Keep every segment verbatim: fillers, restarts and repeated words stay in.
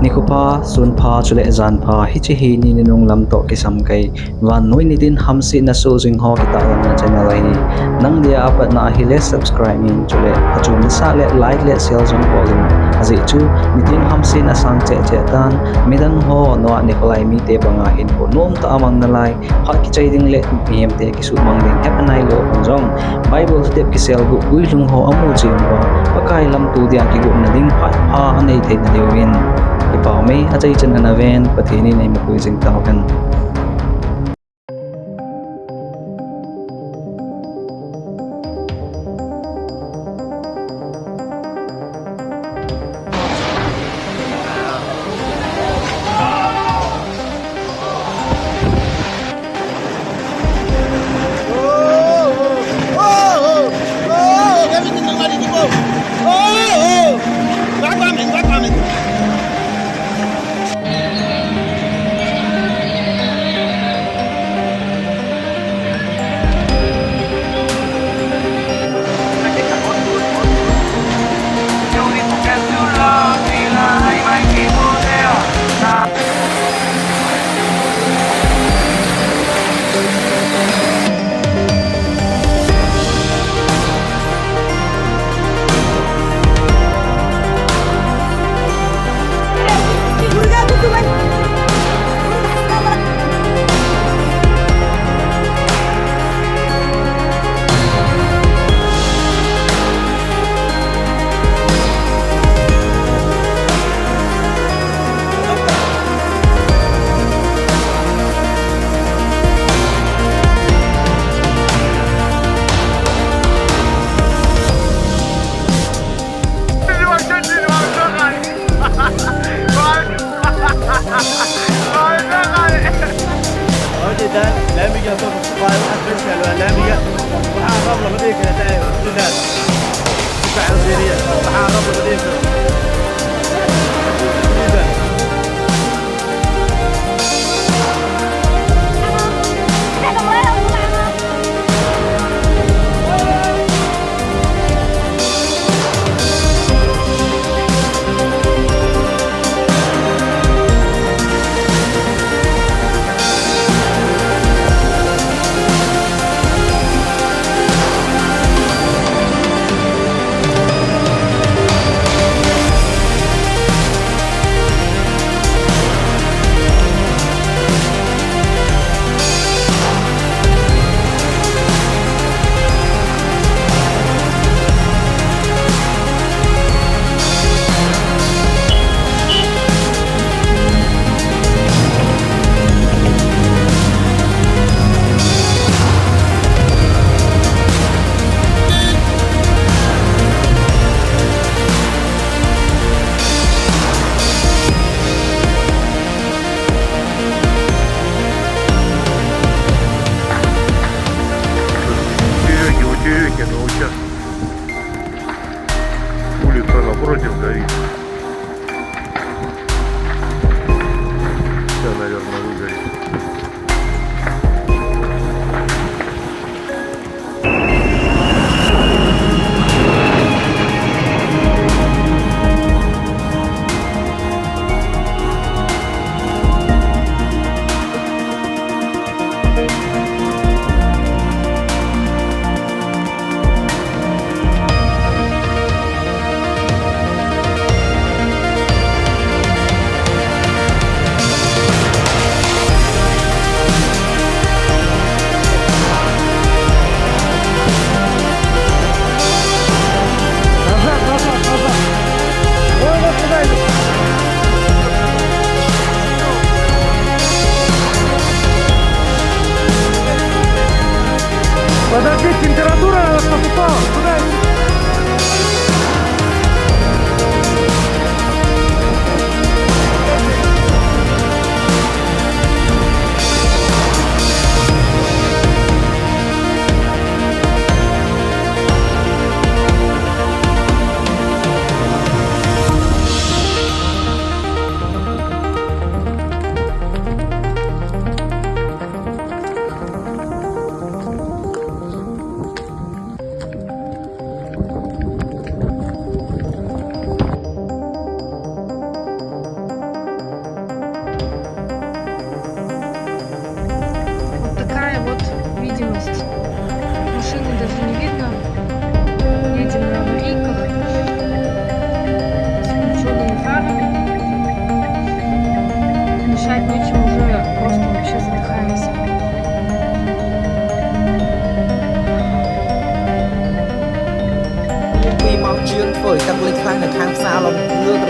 Nikho pha, sun pha, chule jan pha, hiche hi ni nunung lam toh kisam kei, vannoi nitin hamsetna soh jing ho kitahlanna channel ahi. Nang dia apatna ahile subscribe in, chule achom nasah le like le share jong bol in. Ajeh chu nitin hamsetna sang cheh cheh tan, midang ho noah nikho lai mite banga hinkho nomtah a mang nalai, phat kichai ding le mihemte kisuhmang ding hepha nailou hon jong, Bible step kiselguh guilhung ho amu cheh uva, Pakai lamto dia kigotna ding phat pha anei theina diuvin, kipah mei, achaichan ana ven, Pathen in eimapui jing tauhen.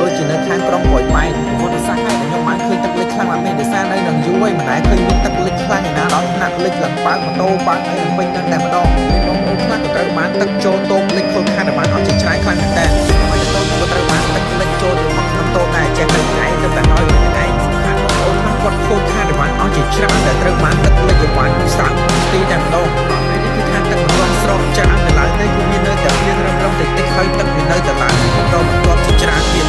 ដូចជានៅខាងក្រុងប៉ោយប៉ែត ប្រវត្តិសាស្ត្រហើយខ្ញុំបានឃើញទឹកលិចខ្លាំងណាស់មែន ដោយសារនៅនឹងយូរហើយមិនដែលឃើញមានទឹកលិចខ្លាំងឯណា ដល់ថ្នាក់លិចលំពៅម៉ូតូប៉ៅអីពេញនឹងតែម្ដង មានបងប្អូនខ្លះក៏ត្រូវបានទឹកចូលតូបលិចខូចខាតបានអស់ជាច្រើនខ្លាំងមែនតើ ហើយទៅតូបក៏ត្រូវបានទឹកលិចចូលទៅមកក្នុងតូបដែរ ចេះតែថ្ងៃទៅតែហើយថ្ងៃខាងបងប្អូនខ្លះគាត់ខូចខាតបានអស់ជាច្រើនដែលត្រូវបានទឹកលិចបានស្រាប់ទីតែម្ដង ហើយនេះគឺថាទឹកមិនទាន់ស្រកច្រើននៅឡើយទេ គឺវានៅតែមានរឹមរឹមតិចតិច ហើយទឹកវានៅតែឡើងបន្តបន្ទាប់ជាច្រើនទៀត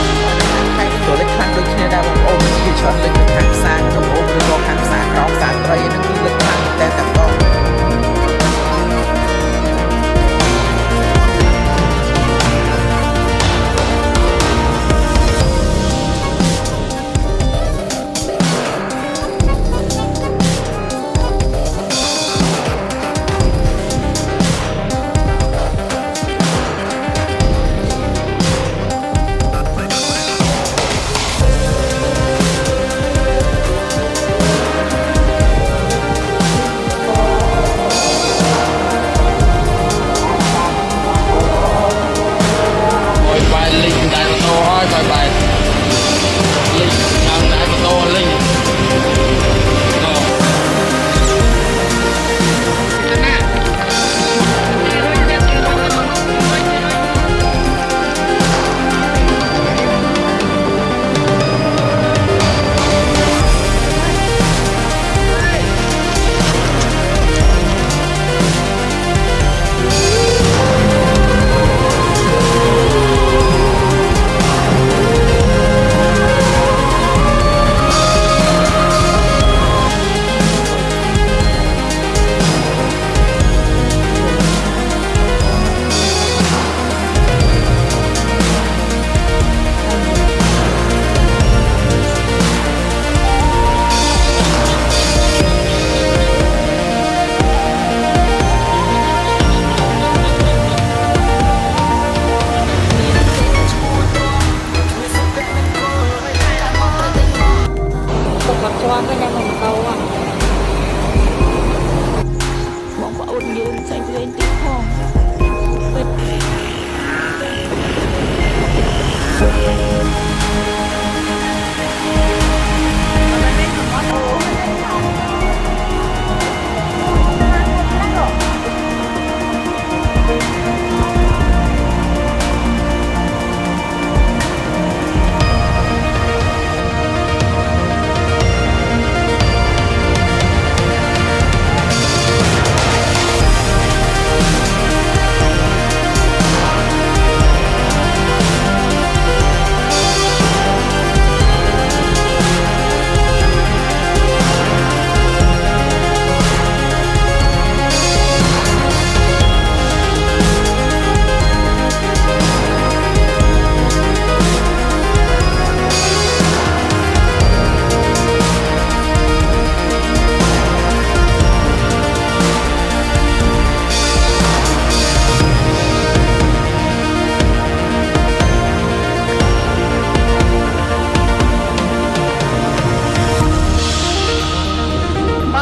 ហើយក៏លិចខ្លាំងដូចគ្នាដែរបងប្អូន វាច្រើនលិចទៅខាងផ្សារក្នុងអូរ ឬក៏ខាងផ្សារក្រោម ផ្សារត្រីហ្នឹងគឺលិចខ្លាំងតែតែម្ដង Bye bye, Linh, đại tô ơi, bye bye. Linh, đang đại tô, Linh. Ờ.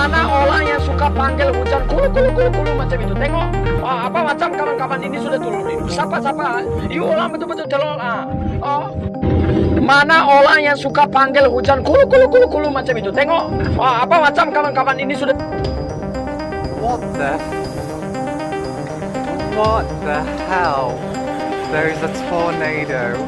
Mana orang yang suka panggil hujan kulu, kulu, kulu, kulu macam itu? Tengok, wah, apa macam kawan-kawan ini sudah turun ini. Siapa, siapa? You orang betul-betul tolol, ah. Oh. Mana orang yang suka panggil hujan kulu, kulu, kulu, kulu macam itu? Tengok, wah, apa macam kawan-kawan ini sudah. What the? What the hell? There is a tornado.